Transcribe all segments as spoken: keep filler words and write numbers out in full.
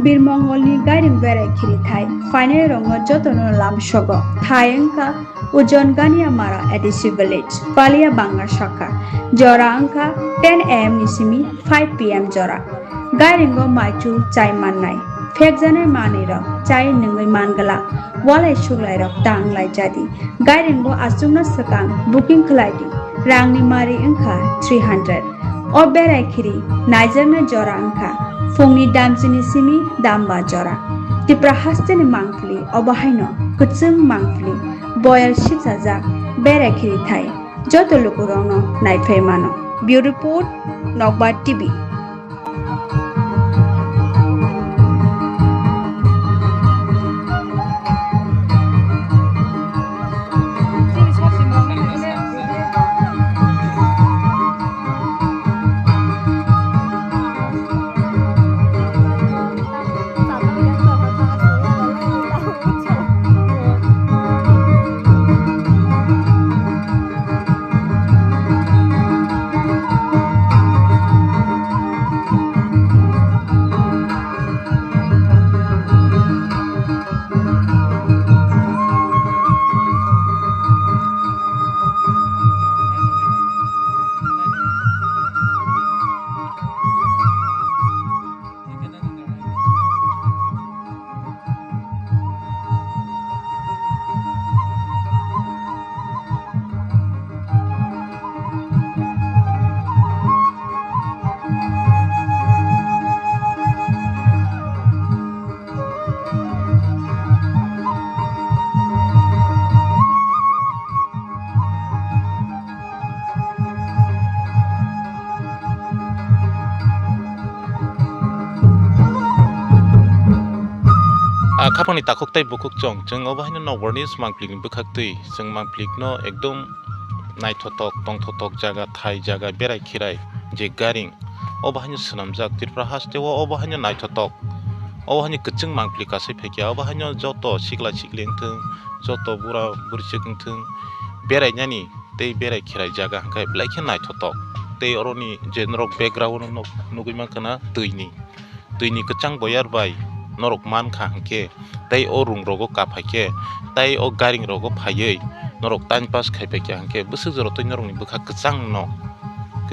Birmongolni gairing berai khiri thai phainairokno jotono lamsogo. Thai wngkha Ujon Ganiamara A D C village, Palia Banga saka. Jora wngkha ten A M ni simi five P M jora. Gairingo maichu chai mannai. Phekjanai manwirok chai nwngwi mangwlak. Walai suklairok ta wnglaijadi. Gairingo achukna swkang booking khlaidi. Rangni mari wngkha three hundred. O berai khiri naijaknai jora wngkha phungni damchini simi damba jora. Tipra hasteni mangpili obo haino kwchwng mangpili boyar sipsajak berai khiri thai joto lukurokno naiphlai mano. Bureau Report, Nokbar T V. Ah, khapangni takhuk tei bukhuk chwng, chwng obo haino nokbarni mangplikni bwkhaktwi, chwng mangplikno ekdom naithotok, tongthotok jaga, thai jaga, berai khirai je garing, obo haino swnamjak Tripura hasteo, obo haino naithotok, obo haino kwchwng mangpli kasai phaikha, obo haino joto sikla sikli wngthung, joto bura burchuk wngthung, berainani tei berai khirai jaga hwnkhe belai khe naithotok. Tei oroni je norok background-o nok nugwi mankha na twini, twini kwchang boyar bai norok mankha hwnkhe, tei o room rogo kaphaikhe, tei o garing rogo phaiwi norok time pass khaipaikha hwnkhe, bwswk jora twi norokni bwkha kwchangno.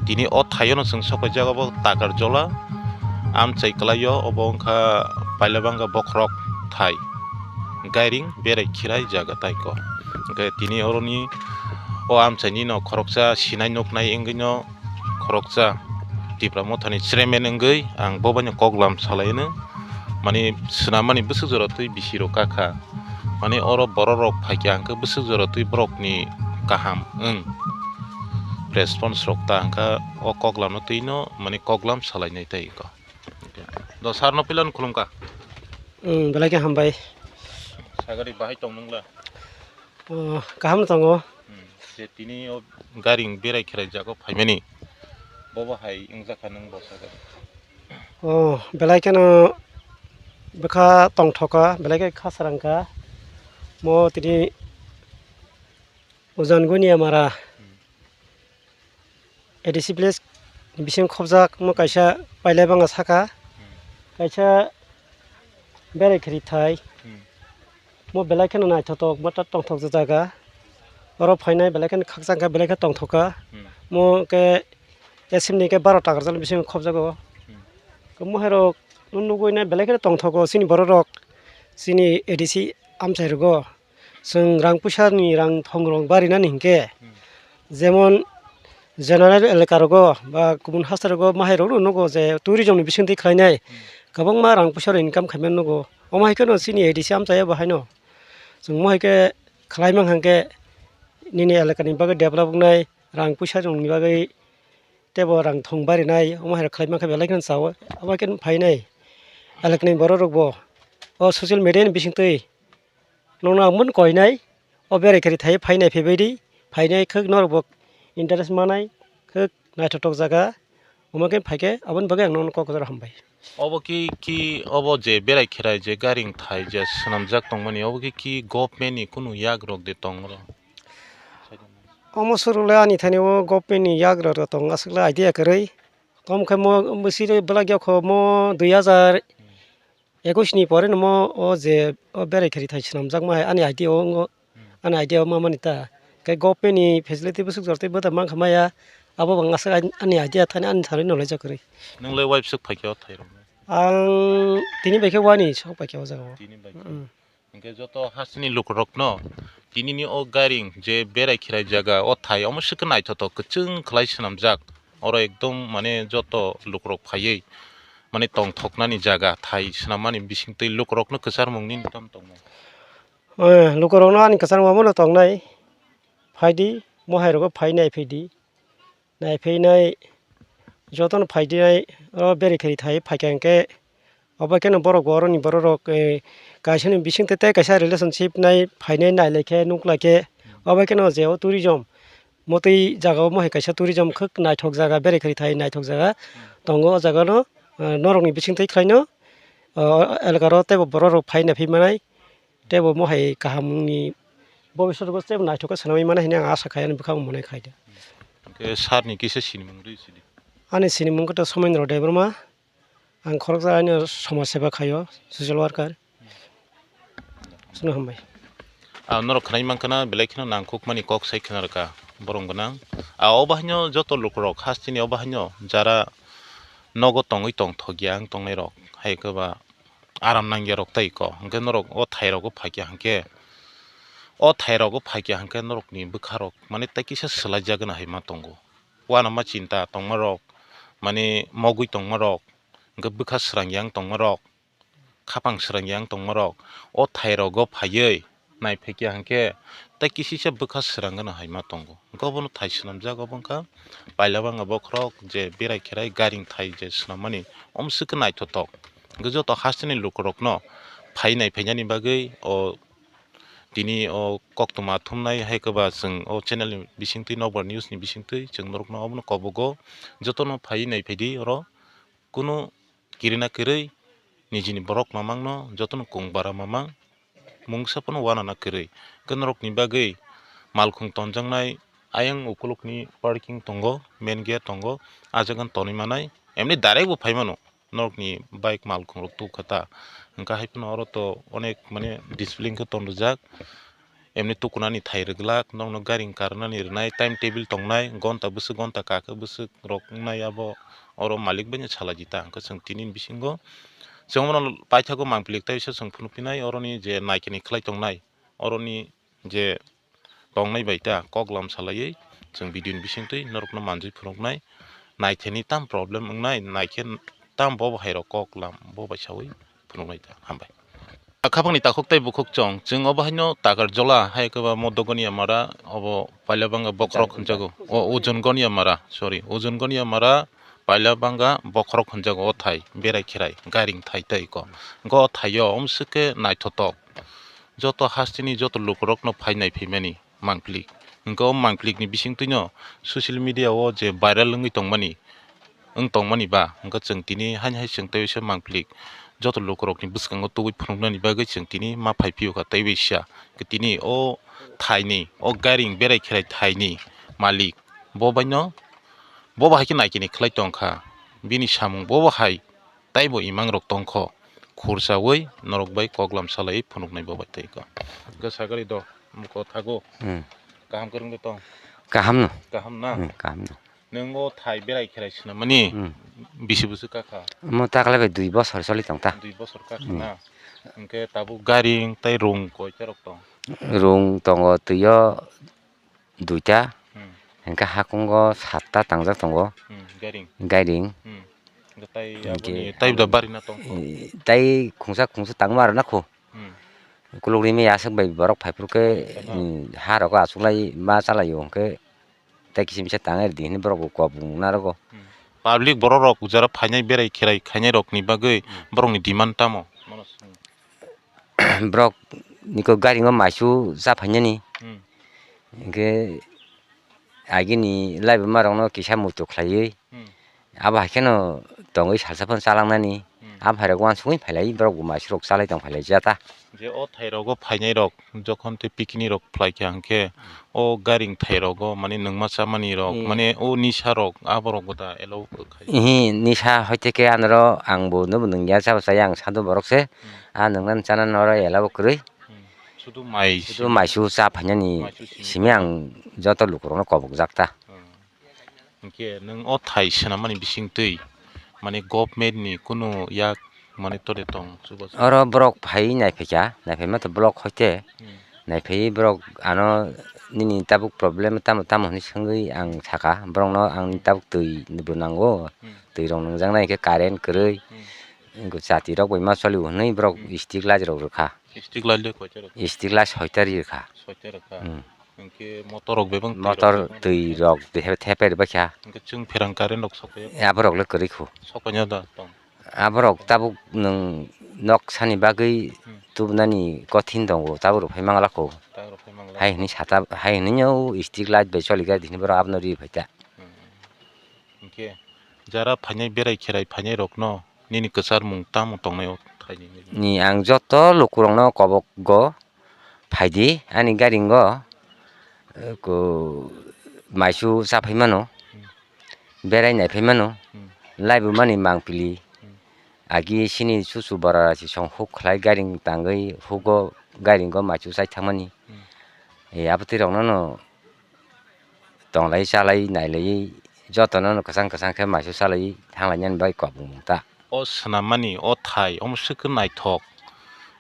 Tini o thaiono chwng sokphaijak, obo Takarjola amchai kwlaio, obo wngkha Pailabanga bokhorok thai. Gairing berai khirai jaga taiko. Hwnkhe tini oroni o amchaini no khoroksa sinai nuknai wngwino khoroksa Tipra Mothani chairman wngwi ang bo baino koklam salaino. Mani swnamani bwswk jora twi bisi rok kakha. Mani oro borok rok phaikha hwnkhe bwswk jora twi borokni kaham wng. Response rok ta hwnkha o koklamno twino mani koklam salainai tai wngkha. Do sir no pilon khulumkha. Hmm, belai khe hambai. Sagari bahai tong nungla. Oh, kaham no tongo. Hmm, je tini o garing berai khirai jago phaimani. Bobo hai wngjakha nung bo sagari. Oh, belai kheno bwkha tongthoka, belai khe kha srangkha. Mo tini Ujon Guniamara A D C village ni bisingo khobjak mo kaisa Pailabanga saka, kaisa berai khiri thai. Hmm. Mo belai kheno naithotok, mo ta tongthok jaga. Oro phainai belai kheno khakchangkha, belai khe tongthokha. Hmm. Mo khe S M ni khe baro Takarjala bisingo khobjago. Hmm. Khe mo hai rok nugwi nai belai kheno tongthogo chini borok rok, chini A D C amchai rogo. Chwng rang puisa ni rang thong rok barinani hinkhe, hmm, jemon general elaka rogo ba kubun hasta rogo ma hai rok no nugo je tourism ni bisingtwi khlainai, hmm, kwbangma rang puisa rok income khaimani nugo. Omo hai kheno chini A D C amchai bo haino chwng mo hai khe khlai mang kha khe nini elaka ni bagwi develop wngnai, rang puisa rok ni bagwi teibo rang thong barinai, omo hai rok khlai mankha belai kheno chaui, abo hai kheno phainai. Elakni borok rok bo o social media ni bisingtwi nokno ang bono koinai, o berai kheri thai phainai phaibaidi, phainai khwk norok bo interest manai, khwk naithotok jaga, omo khe phaikhe aboni bagwi ang nokno kok hambai. Obo ki, ki obo je berai khirai je garing thai je swnamjak tongmani, obo ki, ki government ni kunu yak rok de tong oro? Omo swrwngla ani thani o government ni yagra rw tong aswkla idea kwrwi. Tom khe mo bwswk belai yokho mo dui hazar Ekush ni pore no mo o je o berai kheri thai swnamjakma hai ani idea o wngo, ani idea o ma mani ta. Khe government ni facility bwswk jora tei bwtha mankha maya, abo bo aswk ani, ani idea thani ani tharwi no laijak kwrwi. Nwng le wai bwswk phaikhe o thai rok? Ang tini bai khe wani sok paikha o jaga o. Tini bai khe. Mm. Hwnkhe joto hasteni lukurokno tinini o gairing je berai khirai jaga, o thai omo se khe naithothok kwchwng khlai swnamjak. Oro ekdom mane joto lukurok phaiwi mane tongthoknani jaga, thai swnammani bisingtwi lukurokno kwcharmung nini tamo tongo? Eh, lukurokno ani kwcharmung omono tongnai, phaidi, mohai rogo phai nai phaidi. Naiphainai jotono phainai o beri kheri thai phaikha hwnkhe, obo kheno borok bo oroni bororok, eh, kaisani bisingtwi tei kaisa relationship nai phainai nailai khe nuklai khe, obo kheno je o tourism motwi jaga o mohai kaisa tourism khwk naithok jaga beri kheri thai naithok jaga tongo o jaga no, eh, norokni bisingtwi khlaino, o elaka ro teibo bororok phai naiphi manai. Tei bo mohai kahamni bobiswt o tei naithok khe swnamwi mano hinwi ang asa khai, ani bwkha bo monai khai da. Hwnkhe sir ni kisa sinimung rwi sidi. Ani sinimung khe to Somendro Debbarma, ang khoroksa ani somaj seva khaio, social worker. Chwngno hambai. Ah, norok khnai mankha na belai kheno nangkukmani kok sai khna rwkha borok gwnang. Ah, o bahaino joto lukurok hasteni o bahaino jara nogo tongwi tongthokya ang tongnai rok hai khe ba aram nangya rok tei ko. Hwnkhe norok o thai rogo phaikya hwnkhe, o thai rogo phaikya hwnkhe norokni bwkha rok mane tei kisa swlaijak gana hai ma tongo. Uanama chinta tongma rok, mane mogwi tongma rok, hwnkhe bwkha swrang yang tongma rok, khapang swrang yang tongma rok, o thai rogo phaiwi naiphikya hwnkhe tei kisisa bwkha swrang gana hai ma tongo. Hwnkhe obono thai swnamjak, obo wngkha Pailabanga bokhorok je berai kherai gairing thai je swnammani, omo se khe naithothok. Hwnkhe joto hasteni lukurokno phai naiphainani bagwi o tini o koktwma thumnai hai khe ba chwng o channel ni bisingtwi, Nokbar News ni bisingtwi chwng norokno obono kobogo. Jotono phai naiphaidi oro, kunu kirina kwrwi nijini borok mamangno jotono kung bara mamang. Mungsa phano uanana kwrwi. Hwnkhe norokni bagwi malkhung tonjaknai ayang ukulukni parking tongo, main gate tongo, ah jagano tonwi manai. Emni direct bo phai mano, norokni bike malkhungrok tukha ta. Hwnkhe hai phano oro to onek mane discipline khe ton rwjak. Emni tukunani thai rwglak, norokno gairing karnani rwnai, time table tongnai, gonta bwswk gonta kakhe bwswk rok wngnai abo oro malik bai no salai di ta. Hwnkhe chwng tini bisingo chwng bono paithago mangpili tei se chwng phunukphinai oroni je naikhe ni khlai tongnai, oroni je tongnai bai ta kok lam salaiwi chwng video ni bisingtwi norokno manjui phunuknai, naitheni tam problem wngnai, naikhe tam bo bahairok kok lam bo bai saui phunuknai ta. Hambai. Khaphangni takhuk tei bukhuk chwng, chwng obo haino Takarjola hai khe ba Modogoniya Mara, obo Pailabanga bokhorok hwnjago. O Ujongonia Mara, sorry, Ujongonia Mara, Pailabanga bokhorok hwnjago o thai, berai kherai, gairing thai tei ko. Go thaio omswk khe naithotok. Joto hasteni joto lukurokno phai naiphaimani mangpili. Hwnkhe o mangpilikni bisingtwino social media o je viral wngwi tongmani, wng tongmani ba, hwnkhe chwng tini haini hai chwng teibo se mangpilik joto lukurokni bwskango tubui phunuknani bagwi chwng tini ma phai phiyokha teibo sia. Hwnkhe tini o thaini, o gairing berai kherai thaini malik, bo baino, bo bahai khe naikini khlai tongkha, bini samung bo bahai teibo imangrok tongkho, khursaui norok bai koklam salaiwi phunuknai bo bai tei kho. Hwnkhe sagari do, mukho thago. Hmm. Kaham kwrwng de tong? Kaham no. Kaham na? Hmm, kaham no. Nwng o thai berai kherai swnamani Hmm. bisi bwswk kakha? Omo takle bai dui bosor choli tong ta. Dui bosor kakha Hmm. na? Hwnkhe tabuk gairing tei rung koita rok tong? Rung tongo twio duita. Hmm. Hwnkhe hakungo satta tangjak tongo. Hmm, gairing. Gairing. Hmm. Hwnkhe tei Hwnkhe aboni tei da bari na tong? Eh, tei khungsa khungsa tangma rwna kho. Hmm. Ukulukni maya aswk bai borok phaiphuru khe, Tama. Hmm, ha rogo achuklai ma chalaio hwnkhe tei kisim kisa tang rwdi hinwi borok bo kok bung narogo. Hmm. Public borok rok jara phainai berai kherai khainai rokni bagwi Hmm. borokni demand tamo? Borok niko gairingo maisu cha phainani. Hmm. Hwnkhe agini laibuma rokno kisa muitu khlaiwi Hmm. abo hai kheno tongwi salsa phano chalangnani. Hmm. Aphai rok uansugwi phailai, borok bo maisu rok chalai tong phailai jata. Je o thai rogo phainai rok jokhon tei picnic rok phlai kha hwnkhe, o gairing thai rogo mane nwngma chamani rok, Hmm. mane o nisa rok, abo rok bo da allow khai? Ihi, nisa hoite khe anoro ang bo nobo nungya, chabo chaya ang sado borok se. Hmm. A nungnan chanani oro allow kwrwi. Hmm. Sudu mai Sudu simi. maisu cha phainani Maisu simi. simi ang joto lukurokno kobokjak ta. Hmm. Hwnkhe nwng o thai swnamani bisingtwi, mane, government ni kunu yak, mane, tode tong chubachu? Oro borok phai naiphaikha, naiphaima to block hoite, Hmm. naiphaiwi borok ano nini tabuk problem tamo tamo hwnwi swngwi ang sakha, borokno ang tabuk twi bo nango, Hmm. twi rok nungjaknai hwnkhe current kwrwi, Hmm. wngkha chati rok bai ma choli hwnwi borok Hmm. street light rok rwkha. Street light le koita rwkha? Street light soita ri rwkha. Soita rwkha. Hmm. Hwnkhe motor rok bebak twi Motor rok twi rok de thepe rwbaikha. Hwnkhe chwng pherang current rok sokya? E, aborok le kwrwi khu. Sokya da tong. Aborok tabuk nwng nok sani bagwi Hmm. tubunani kothin tongo, tabuk rok phai mangla khu. Tabuk rok phai mangla. Hai hwnwi sata, hai hwnwi no street light bai choli gari hwnwi borok abono ri phaikha. Hmm. Hwnkhe jara phainai berai kherai phainai rokno nini kwcharmung tamo tongnai o thaini? Ni ang joto lukurokno kobokgo phaidi ani garingo, eh, ko maisu chaphai mano, Hmm. berai naiphai mano, Hmm. laibumani mangpili, Hmm. agi sini chuchu bora rasi song huk khlai garing tangwi hugo garingo maisu chai thangmani. Hmm. Eh, abotwi rokno no tonglai chalai nailaiwi jotono no kwchang kwchang khe maisu chalaiwi thanglainani bai kobongmung ta. O swnammani o thai omo swkhe naithok,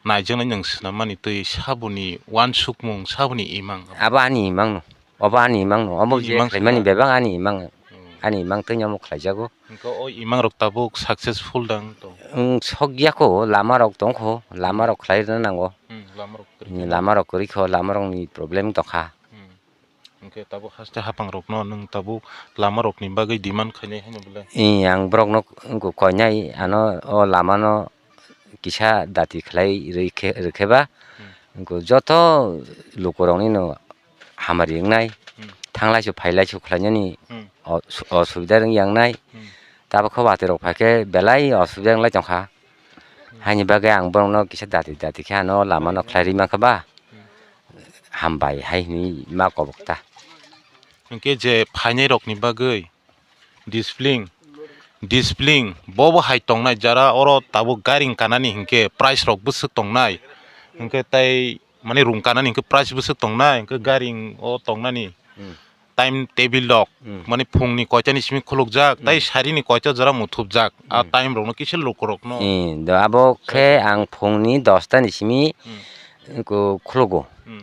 naijaknai nwng swnammani twi saboni uansukmung, saboni imang. Abo ani imang no, obo ani imang no, omo Nini je imang khlaimani swkha? Bebak ani imang, Hmm. ani imang twi omo khlaijago. Hwnkhe o imang rok tabuk successful dang tong? Wng sokya ko, lama rok tongkho, lama rok khlai rwna nango. Hmm, lama rok kwrwi khe. Lama rok kwrwi kho, lama rokni problem tongkha. Hmm. Hwnkhe tabuk haste haphang rokno nwng tabuk lama rokni bagwi demand khainai haino belai? Ee, ang borokno wngkha koinai ano o lamano kisa dati khlai rwikhe, rwkheba Hmm. wngkha joto lukuroknino hamari wngnai, Hmm. thanglaisu phailaisuk khlainani Hmm. o-, osubida wngya wngnai. Hmm. Tabuk khe watwi rok phaikhe belai osubida wnglai tongkha. Haini bagwi ang borokno kisa dati dati khe ano lamano khlai rwi mankha ba, hambai hai hwnwi ma kobok ta. Hwnkhe je phainai rokni bagwi discipline, discipline bobo hai tongnai jara oro tabuk gairing kanani hinkhe price rok bwswk tongnai, hinkhe tei mane rung kanani hinkhe price bwswk tongnai, hinkhe gairing o tongnani Hmm. time table rok, Hmm. mane phungni koitani simi khulukjak, tei Hmm. sarini koita jora muthupjak. A Hmm. time rokno kisa lukurokno. Eh, do abo khe ang phungni dosta ni simi Hmm. ko khulugo. Hmm.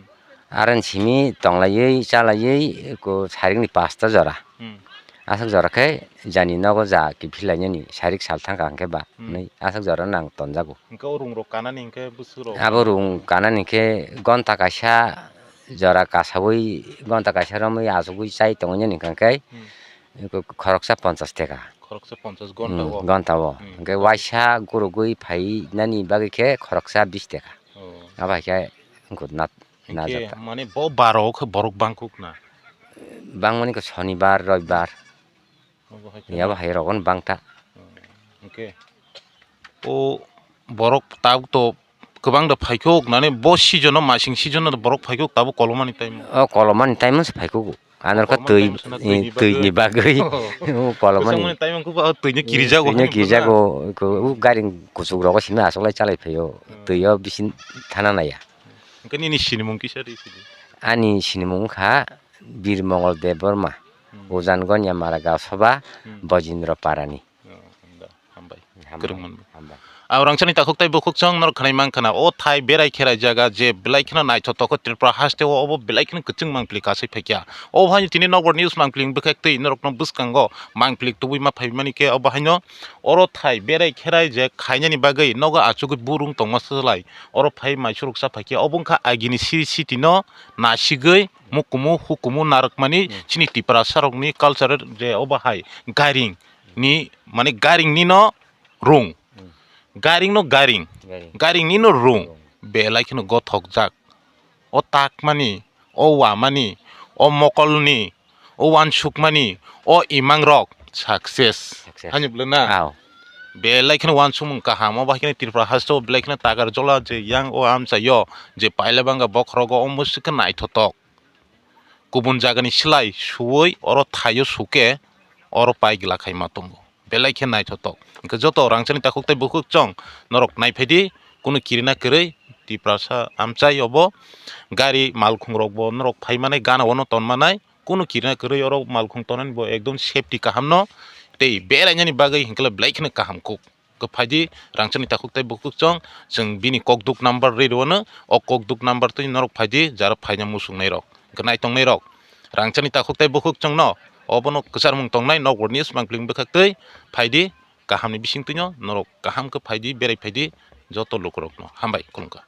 Aroni simi tonglaiwi, chalaiwi, ko sarikni pasta jora. Hmm. Aswk jora khe jani nogo ja kiphil lainani sarik sal thangkha hwnkhe ba Hmm. hwnwi aswk jora nang tonjago. Hwnkhe o rung rok kanani hwnkhe bwswk rok? Abo rung kanani khe gonta kaisa jora kasawi gonta kaisa romwi achugwi chai tongwi nani hwnkhe Hmm. khoroksa ponchas teka. Khoroksa ponchas gonta Hmm, o? Gonta o. Hmm. Hwnkhe waisa gurugwi phai nani bagwi khe khoroksa bis teka. Oh. Abo hai khe wngkha na, na Hinkhe jata. Mane bo baro khe borok bangkuk na? Bangmani khe sonibar, roibar. Obo hai khe Yabo na? Hai rogon bangta. Hmm. Hinkhe o borok tabuk to kwbang da phaikuk nani bo season o masing season o borok phaikuk tabuk kolomani time. O kolomani time o se phaikuk. Anor khe Kolomani twi, time o se na twi ni bagwi. Twi ni bagwi. O kolomani. Kwchangmani time o khe ba twi ni kirijago Twi ni hani kirijago. Ko garing kuchuk rogo simi asoklai chalai phaio. Hmm. Twi o bisin thana naya. Hwnkhe nini sinimung kisa ri sidi. Ani sinimung wngkha Bir Mongol Debbarma, Hmm. Ujan Gonya Mara Gasoba, Hmm. Bojindro Parani. Oh, hambai. Hambai. Kwrwng manbai. Hambai. Aw rangchakni takhuk tei bukhuk chwng norok khwnai mankha na, o thai berai kherai jaga je belai kheno naithotok kho Tripura haste o, obo belai kheno kwchwng mangpili kasai phaikya. Obo haino tini nokbar news mangpili bwkhak twi norokno bwskango mangpili tubui ma phaimani khe obo haino oro thai berai kherai je khainani bagwi nogo achugwi burung tongma swlai oro phai maisurok cha phaikya obo wngkha agini siri sitino nasigwi mukumu hukumu narwkmani Hmm. chini Tiprasa rokni cultural je obo hai gairing ni mane gairing nino rung. Hmm. Gairing no gairing. Gairing. Gairing nino rung. Rung. Belai kheno gothokjak. O takmani, o wamani, o mokolni, o wansukmani, o imangrok success. Success. Hani bwle na? Aw. Belai kheno uansukmung kaham, obo hai kheno Tripura haste o belai kheno tagar jola je yang o amchaio je pailabanga bokhorogo omo swkhe naithotok. Kubun jagani slai suwoi oro thaio suke oro pai gla khaima tongo. Belai khe naithotok. Hwnkhe joto rangchakni takhuk tei bukhuk chwng norok naiphaidi, kunu kirina kwrwi Tiprasa amchai obo gari malkhungrokbo norok phaimanai gana ono tonmanai, kunu kirina kwrwi oro malkhung tonani bo ekdom safety kahamno tei berainani bagwi hwnkhe belai kheno kaham kuk. Hwnkhe phaidi rangchakni takhuk tei bukhuk chwng, chwng bini kokduk number rwi rwano, o kokduk number twi norok phaidi jara phaina muchungnairok. Hwnkhe naitongnairok rangchakni takhuk tei bukhuk chwngno obono kwcharmung tongnai nokbar news mangpling bwkhaktwi phaidi kahamni bisingtwino norok kaham khe phaidi berai phaidi joto lukurokno. Hambai, khulumkha.